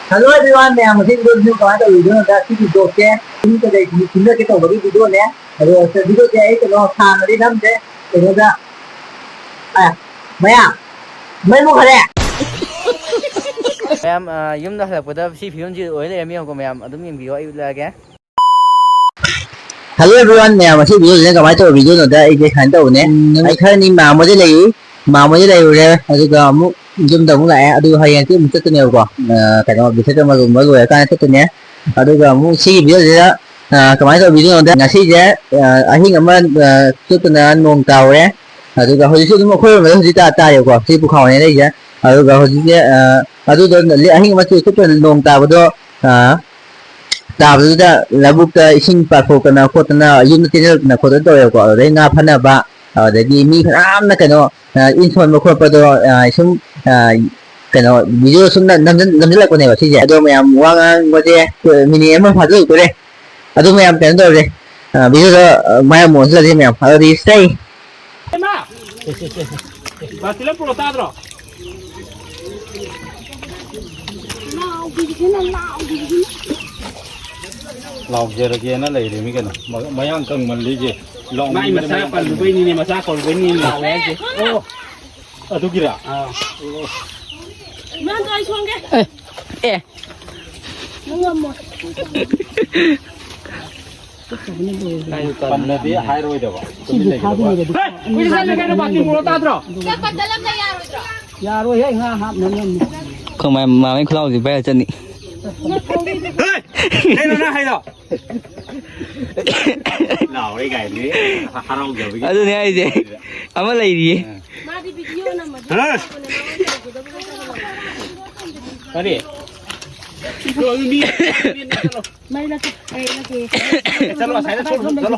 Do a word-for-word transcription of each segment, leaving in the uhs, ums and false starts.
Hello everyone, ꯃꯌꯥꯝ, ꯉꯁꯤ video ꯁꯤꯕꯨ ꯀꯃꯥꯏꯅ ꯇꯧꯕ video ꯅꯣꯗ? ꯁꯤꯒꯤ vlog ꯁꯦ ꯌꯨꯝ ꯀꯩꯀꯩ ꯁꯤꯡꯗꯨ ꯁꯤꯟꯗꯣꯛꯀꯦ ꯇꯧꯕꯒꯤ video ꯅꯦ꯫ ꯑꯗꯣ video ꯁꯦ ꯑꯩ ꯀꯩꯅꯣ ꯁꯥꯡꯅꯗꯤ ꯅꯝꯗ꯭ꯔꯦ꯫ ꯀꯩꯅꯣꯗ, ꯑꯦ, ꯃꯌꯥꯝ, ꯃꯩ ꯃꯨꯠꯈ꯭ꯔꯦ꯫ ꯃꯌꯥꯝ, ꯑ, ꯌꯨꯝꯗ ꯍꯜꯂꯛꯄꯗ ꯁꯤ ꯐꯤꯕꯝꯁꯤ ꯑꯣꯏ ꯂꯩꯔꯝꯃꯤ꯫ ꯌꯦꯡꯉꯨꯀꯣ ꯃꯌꯥꯝ, ꯑꯗꯨꯝ ꯌꯦꯡꯕꯤꯌꯣ, ꯑꯩ ꯎꯠꯂꯛꯑꯒꯦ꯫ Hello everyone, ꯃꯌꯥꯝ, ꯉꯁꯤ video ꯁꯤꯅ ꯀꯃꯥꯏꯅ ꯇꯧꯕ video ꯅꯣꯗ? ꯑꯩꯁꯦ ꯁꯨꯃꯥꯏꯅ ꯇꯧꯕꯅꯦ꯫ ꯎꯝ, ꯑꯩ ꯈꯔꯅꯤ ꯃꯥꯝꯃꯗ ꯂꯩꯔꯨꯏ, ꯃꯥꯝꯃꯗ ꯂꯩꯔꯨꯔꯦ, ꯑꯗꯨꯒ ꯑꯃꯨꯛ ꯌꯨꯝꯗ ꯑꯃꯨꯛ ꯂꯥꯛꯑꯦ꯫ ꯑꯗꯨ ꯍꯌꯦꯡꯁꯦ ꯑꯃꯨꯛ ꯆꯠꯇꯣꯏꯅꯦꯕꯀꯣ꯫ ꯑ, ꯀꯩꯅꯣ, ꯕꯤꯁꯦꯇ ꯃꯔꯨꯝꯕ ꯂꯣꯏꯔꯀꯥꯟꯗ ꯆꯠꯇꯣꯏꯅꯦ꯫ ꯑꯗꯨꯒ ꯑꯃꯨꯛ ꯁꯤꯒꯤ video ꯁꯤꯗ, ꯑ, ꯀꯃꯥꯏꯅ ꯇꯧꯕ video ꯅꯣꯗ? ꯉꯁꯤꯁꯦ, ꯑ, ꯑꯍꯤꯡ ꯑꯃ, ꯑ, ꯆꯨꯞꯇꯅ ꯅꯣꯡ ꯇꯥꯍꯧꯔꯦ꯫ ꯑꯗꯨꯒ ꯍꯧꯖꯤꯛꯁꯨ ꯑꯗꯨꯝ ꯑꯩꯈꯣꯏꯔꯣꯝꯗ ꯍꯧꯖꯤꯛ ꯇꯥ-, ꯇꯥꯔꯦꯕꯀꯣ꯫ ꯁꯤ ꯄꯨꯈꯥꯎꯅꯦ ꯂꯩꯁꯦ꯫ ꯑꯗꯨꯒ ꯍꯧꯖꯤꯛꯁꯦ, ꯑ, ꯑꯗꯨꯗꯣ ꯑꯍꯤꯡ ꯑꯃ ꯆꯨꯞꯇꯅ ꯅꯣꯡ ꯇꯥꯕꯗꯣ, ꯑ, ꯇꯥꯕꯗꯨꯗ ꯂꯧꯕꯨꯛꯇ ꯏꯁꯤꯡ ꯄꯥꯊꯣꯛꯇꯅ ꯈꯣꯠꯇꯅ, ꯌꯨꯝꯗ ꯆꯦꯟꯁꯤꯜꯂꯛꯇꯅ ꯈꯣꯠꯇꯅ ꯇꯧꯋꯦꯕꯀꯣ꯫ ꯑꯗꯨꯗꯩ ꯉꯥ ꯐꯅꯕ, ꯑꯗꯨꯗꯒꯤ ꯃꯤ ꯐꯅꯌꯥꯝꯅ ꯀꯩꯅꯣ, ꯑ, ꯏꯟ ꯁꯣꯟꯕ ꯈꯣꯠꯄꯗꯣ, ꯑ, ꯁꯨꯝ, ꯑ, ꯀꯩꯅꯣ, video ꯁꯨꯝ ꯅꯝ-, ꯅꯝꯖꯤꯜ-, ꯅꯝꯖꯤꯜꯂꯛꯄꯅꯦꯕ ꯁꯤꯁꯦ꯫ ꯑꯗꯣ ꯃꯌꯥꯝ ꯋꯥ ꯉꯥꯡꯕꯁꯦ ꯃꯤꯅꯤꯠ ꯑꯃ ꯐꯥꯖꯤꯜꯂꯛꯇꯣꯔꯦ꯫ ꯑꯗꯨ ꯃꯌꯥꯝ ꯀꯩꯅꯣ ꯇꯧꯔꯁꯦ, ꯑ, video ꯗꯣ, ꯑ, ꯃꯌꯥꯝ ꯑꯣꯟꯁꯤꯜꯂꯁꯦ ꯃꯌꯥꯝ꯫ ꯑꯗꯨꯗꯤ stay꯫ ꯏꯃꯥ! ꯕꯥꯇꯤꯜ ꯑꯃ ꯄꯨꯔꯛꯑꯣ ꯇꯥꯗ꯭ꯔꯣ? ꯂꯥꯎꯖꯔꯒꯦꯅ ꯂꯩꯔꯤꯃꯤ ꯀꯩꯅꯣ꯫ ꯃ-, ꯃꯌꯥꯡ ꯀꯪꯃꯜꯂꯤꯁꯦ꯫ ꯂꯥꯎ-, ꯃꯥꯏ ꯃꯆꯥ ꯄꯜꯂꯨꯕꯩꯅꯤꯅꯦ, ꯃꯆꯥ ꯀꯧꯔꯨꯕꯩꯅꯤꯅꯦ ꯂꯥꯎꯋꯦ ꯍꯥꯏꯁꯦ꯫ ꯑꯣ, ꯑꯗꯨꯒꯤꯔꯥ? ꯑꯥ꯫ ꯏꯃꯥꯗꯣ ꯑꯩ ꯁꯣꯝꯒꯦ꯫ ꯑꯦ, ꯑꯦ꯫ ꯅꯪ ꯉꯝꯃꯣ꯫ ꯄꯟꯅꯗꯤ ꯍꯥꯏꯔꯣꯏꯗꯕ꯫ ꯁꯤꯁꯨ ꯊꯥꯗꯣꯏꯅꯦꯕ꯫ ꯍꯦ! ꯀꯨꯏꯅ ꯆꯠꯂꯦ ꯀꯩꯅꯣ, ꯕꯥꯇꯤꯟ ꯄꯨꯔꯛꯑꯣ ꯇꯥꯗ꯭ꯔꯣ? ꯆꯠꯄ ꯆꯠꯂꯝꯗ ꯌꯥꯔꯣꯏꯗ꯭ꯔꯣ? ꯌꯥꯔꯣꯏꯍꯦ, ꯉꯥ ꯍꯥꯞꯅꯕꯅꯤ꯫ ꯑꯩꯈꯣꯏ ꯃꯥ-, ꯃꯥꯃꯩ ꯈꯨꯂꯥꯎꯁꯤ ꯄꯥꯏꯔ ꯆꯠꯅꯤ꯫ ꯍꯦ! ꯀꯩꯅꯣ ꯅꯪ ꯍꯥꯏꯗꯣ? ꯂꯥꯎꯔꯦ ꯀꯥꯏꯗꯤ ꯍꯔꯥꯎꯖꯕꯒꯤ꯫ ꯑꯗꯨꯅꯦ ꯍꯥꯏꯁꯦ꯫ ꯑꯃ ꯂꯩꯔꯤꯌꯦ꯫ ꯃꯥꯗꯤ video ꯅꯝꯃꯗꯤ ꯍꯥ? ꯀꯔꯤ? ꯃꯩ ꯂꯥꯛꯇꯦ, ꯃꯩ ꯂꯥꯛꯇꯦ꯫ ꯆꯠꯂꯣ, ꯑꯁꯥꯏꯗ ꯆꯠꯂꯣ, ꯆꯠꯂꯣ꯫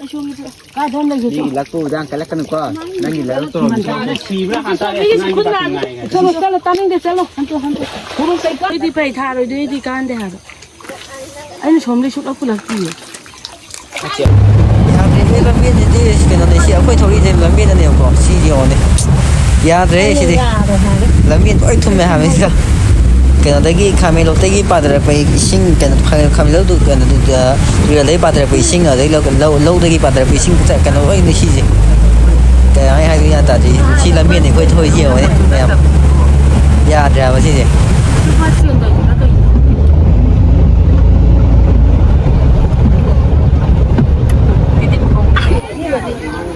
ꯑꯩ ꯁꯣꯝꯗ ꯆꯠꯂꯣ꯫ ꯀꯥꯏꯗ ꯑꯃ ꯂꯩꯒꯦ? ꯃꯤꯒꯤ ꯂꯥꯛꯄ ꯎꯗꯥꯡ ꯀꯜꯂꯛꯀꯅꯨꯀꯣ꯫ ꯅꯪꯒꯤ ꯂꯥꯏꯕꯛ ꯇꯧꯔꯝꯃꯤ꯫ ꯁꯤꯕ꯭ꯔꯥ ꯍꯥꯟꯅ ꯇꯥꯔꯦ꯫ ꯃꯤꯒꯤꯁꯨ ꯅꯪꯒꯤ ꯈꯨꯠ ꯕꯥꯇꯤꯟ ꯅꯥꯏ꯫ ꯉꯥꯏꯔꯦ꯫ ꯆꯠꯂꯣ, ꯆꯠꯂꯣ, ꯇꯥꯅꯤꯡꯗꯦ, ꯆꯠꯂꯣ꯫ ꯍꯟꯇꯣ, ꯍꯟꯇꯣ꯫ ꯈꯨꯔꯨ ꯀꯩꯀꯥ꯫ ꯑꯩꯗꯤ ꯐꯩ ꯊꯥꯔꯣꯏꯗꯣꯏꯗꯤ ꯀꯥꯟꯗꯦ ꯍꯥꯏꯕ꯫ ꯑꯩꯅ ꯁꯣꯝꯗꯩ ꯁꯨꯛꯂꯛ ꯄꯨꯂꯛꯇꯤꯌꯦ꯫ ꯌꯥꯗ꯭ꯔꯦꯍꯦ, ꯂꯝꯕꯦꯟꯁꯤꯗꯤ ꯀꯩꯅꯣꯅꯦ, ꯁꯤ ꯑꯩꯈꯣꯏ ꯊꯧꯔꯤꯁꯦ ꯂꯝꯕꯦꯟꯗꯅꯦꯕꯀꯣ꯫ ꯁꯤ ꯌꯦꯡꯉꯣꯅꯦ꯫ ꯌꯥꯗ꯭ꯔꯦꯍꯦ, ꯁꯤꯗꯤ꯫ ꯌꯥꯔꯣꯏ ꯍꯥꯏꯔꯦ꯫ ꯂꯝꯕꯦꯟ ꯂꯣꯏ ꯊꯨꯝꯃꯦ ꯍꯥꯏꯕꯅꯤꯗ꯫ ꯀꯩꯅꯣꯗꯒꯤ, ꯈꯥꯃꯦꯟꯂꯣꯛꯇꯒꯤ ꯄꯥꯊꯔꯛꯄ ꯏꯁꯤꯡ, ꯀꯩꯅꯣ, ꯈꯥ-, ꯈꯥꯃꯦꯟꯂꯣꯛ ꯇꯨ-, ꯀꯩꯅꯣ, ꯑ, ꯇꯨꯔꯦꯜꯗꯒꯤ ꯄꯥꯊꯔꯛꯄ ꯏꯁꯤꯡ, ꯑꯗꯩ ꯂꯧ-, ꯂꯧ-, ꯂꯧꯗꯒꯤ ꯄꯥꯊꯔꯛꯄ ꯏꯁꯤꯡ, ꯀꯩꯅꯣ ꯂꯣꯏꯅ ꯁꯤꯁꯦ꯫ ꯀꯩ ꯍꯥꯏ-, ꯍꯥꯏꯗꯣꯏꯅꯣ ꯒ꯭ꯌꯥꯟ ꯇꯥꯗꯦ꯫ ꯁꯤ ꯂꯝꯕꯤꯅꯦ ꯑꯩꯈꯣꯏ ꯊꯣꯛꯏꯁꯦ ꯌꯦꯡꯉꯣꯅꯦ ꯃꯌꯥꯝ꯫ ꯌꯥꯗ꯭ꯔꯦ ꯍꯥꯏꯕ ꯁꯤꯁꯦ꯫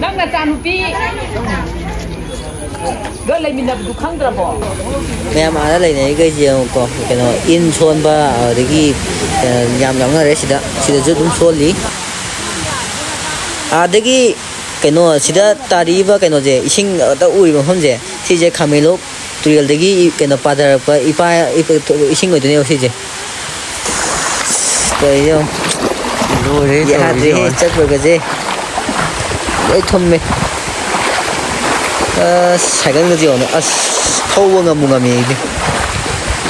ꯅꯪ ꯅꯆꯥꯅꯨꯄꯤ ꯒ ꯂꯩꯃꯤꯟꯅꯕꯗꯨ ꯈꯪꯗ꯭ꯔꯕꯣ? ꯃꯌꯥꯝ ꯑꯥꯗ ꯂꯩꯅꯔꯤꯈꯩꯁꯦ ꯌꯦꯡꯉꯨꯀꯣ, ꯀꯩꯅꯣ, ꯏꯟ ꯁꯣꯟꯕ, ꯑꯗꯒꯤ, ꯑ, ꯌꯥꯝ ꯌꯥꯎꯅꯔꯦ ꯁꯤꯗ꯫ ꯁꯤꯗꯁꯨ ꯑꯗꯨꯝ ꯁꯣꯜꯂꯤ꯫ ꯑꯗꯒꯤ, ꯀꯩꯅꯣ, ꯁꯤꯗ ꯇꯥꯔꯤꯕ ꯀꯩꯅꯣꯁꯦ, ꯏꯁꯤꯡ ꯑꯇ ꯎꯔꯤꯕ ꯃꯐꯝꯁꯦ, ꯁꯤꯁꯦ ꯈꯥꯃꯦꯟꯂꯣꯛ ꯇꯨꯔꯦꯜꯗꯒꯤ ꯏ-, ꯀꯩꯅꯣ, ꯄꯥꯊꯔꯛꯄ ꯏꯄꯥ-, ꯏꯄ-, ꯏꯁꯤꯡ ꯑꯣꯏꯗꯣꯏꯅꯦꯕ ꯁꯤꯁꯦ꯫ ꯀꯩꯅꯣ? ꯂꯣꯏꯔꯦ ꯇꯧꯔꯤꯁꯦ ꯌꯥꯗ꯭ꯔꯦꯍꯦ, ꯌꯦꯡꯉꯣꯅꯦ꯫ ꯆꯠꯄꯒꯁꯦ ꯂꯣꯏ ꯊꯨꯝꯃꯦ꯫ ꯑꯁ, ꯁꯥꯏꯀꯜꯒꯁꯦ ꯌꯦꯡꯉꯣꯅꯦ꯫ ꯑꯁ, ꯊꯧꯕ ꯉꯝꯕꯨ ꯉꯝꯃꯦ ꯑꯩꯗꯤ꯫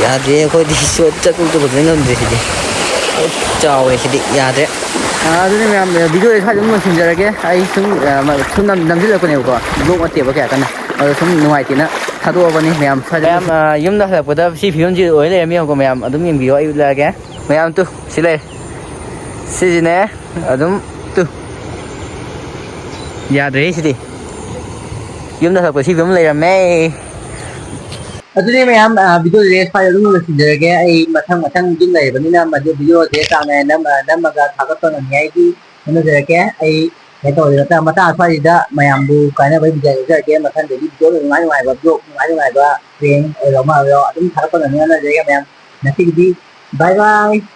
ꯌꯥꯗ꯭ꯔꯦ, ꯑꯩꯈꯣꯏꯗꯤ ꯆꯠ-, ꯆꯠꯄ ꯐꯖꯅ ꯉꯝꯗ꯭ꯔꯦ ꯁꯤꯗꯤ꯫ ꯆꯥꯎꯔꯦ ꯁꯤꯗꯤ, ꯌꯥꯗ꯭ꯔꯦ꯫ ꯑꯥ, ꯑꯗꯨꯅꯦ ꯃꯌꯥꯝ, ꯚꯤꯗꯤꯑꯣꯁꯦ ꯁ꯭ꯋꯥꯏꯗ ꯑꯗꯨꯝ ꯂꯣꯏꯁꯤꯟꯖꯔꯒꯦ꯫ ꯑꯩ ꯁꯨꯝ, ꯑ, ꯃ-, ꯁꯨꯝ ꯅꯝ-, ꯅꯝꯁꯤꯜꯂꯛꯄꯅꯦꯕꯀꯣ, ꯕ꯭ꯂꯣꯛ ꯅꯠꯇꯦꯕ ꯀꯌꯥ ꯀꯟꯅ꯫ ꯑꯗꯣ ꯁꯨꯝ ꯅꯨꯡꯉꯥꯏꯇꯦꯅ ꯊꯥꯗꯣꯛꯑꯕꯅꯤ ꯃꯌꯥꯝ ꯁ꯭ꯋꯥꯏꯗ꯫ ꯃꯌꯥꯝ, ꯑ, ꯌꯨꯝꯗ ꯍꯜꯂꯛꯄꯗ ꯁꯤ ꯐꯤꯕꯝꯁꯤ ꯑꯣꯏ ꯂꯩꯔꯝꯃꯤ꯫ ꯌꯦꯡꯉꯨꯀꯣ ꯃꯌꯥꯝ, ꯑꯗꯨꯝ ꯌꯦꯡꯕꯤꯌꯣ, ꯑꯩ ꯎꯠꯂꯛꯑꯒꯦ꯫ ꯃꯌꯥꯝ ꯇꯨ, ꯁꯤ ꯂꯩ꯫ ꯁꯤꯁꯤꯅꯦ, ꯑꯗꯨꯝ ꯇꯨ꯫ ꯌꯥꯗ꯭ꯔꯦꯍꯦ ꯁꯤꯗꯤ꯫ ꯌꯨꯝꯗ ꯍꯜꯂꯛꯄ ꯁꯤ ꯐꯤꯕꯝ ꯂꯩꯔꯝꯃꯦ꯫ ꯑꯗꯨꯅꯦ ꯃꯌꯥꯝ, ꯑ, ꯚꯤꯗꯤꯑꯣꯁꯦ ꯁ꯭ꯋꯥꯏꯗ ꯑꯗꯨꯝ ꯂꯣꯏꯁꯤꯟꯖꯔꯒꯦ꯫ ꯑꯩ ꯃꯊꯪ ꯃꯊꯪ ꯌꯨꯝ ꯂꯩꯔꯕꯅꯤꯅ ꯃꯗꯨ ꯚꯤꯗꯤꯑꯣꯁꯦ ꯆꯥꯡ ꯅꯥꯏꯅ ꯅꯝ-, ꯑ, ꯅꯝꯃꯒ ꯊꯥꯒꯠꯄ ꯉꯝꯅꯤꯉꯥꯏꯒꯤ ꯍꯣꯠꯅꯖꯔꯛꯀꯦ꯫ ꯑꯩ ꯀꯩꯅꯣ ꯇꯧꯔꯦ, ꯃꯇꯥꯡ, ꯃꯇꯥꯡ ꯑꯁ꯭ꯋꯥꯏꯁꯤꯗ ꯃꯌꯥꯝꯕꯨ ꯀꯥꯏꯅꯕ ꯌꯥꯖꯔꯛꯀꯦ꯫ ꯃꯊꯪꯗꯗꯤ ꯚꯤꯗꯤꯑꯣ ꯅꯨꯡꯉꯥꯏ ꯅꯨꯡꯉꯥꯏꯕ, ꯚ꯭ꯂꯣꯒ ꯅꯨꯡꯉꯥꯏ ꯅꯨꯡꯉꯥꯏꯕ, ꯄ꯭ꯔꯦꯡ ꯑꯣꯏꯔꯣ ꯑꯃ ꯑꯣꯏꯔꯣ, ꯑꯗꯨꯝ ꯊꯥꯒꯠꯄ ꯉꯝꯅꯕ ꯍꯣꯠꯅꯖꯔꯒꯦ ꯃꯌꯥꯝ꯫ ꯉꯁꯤꯒꯤꯗꯤ bye bye꯫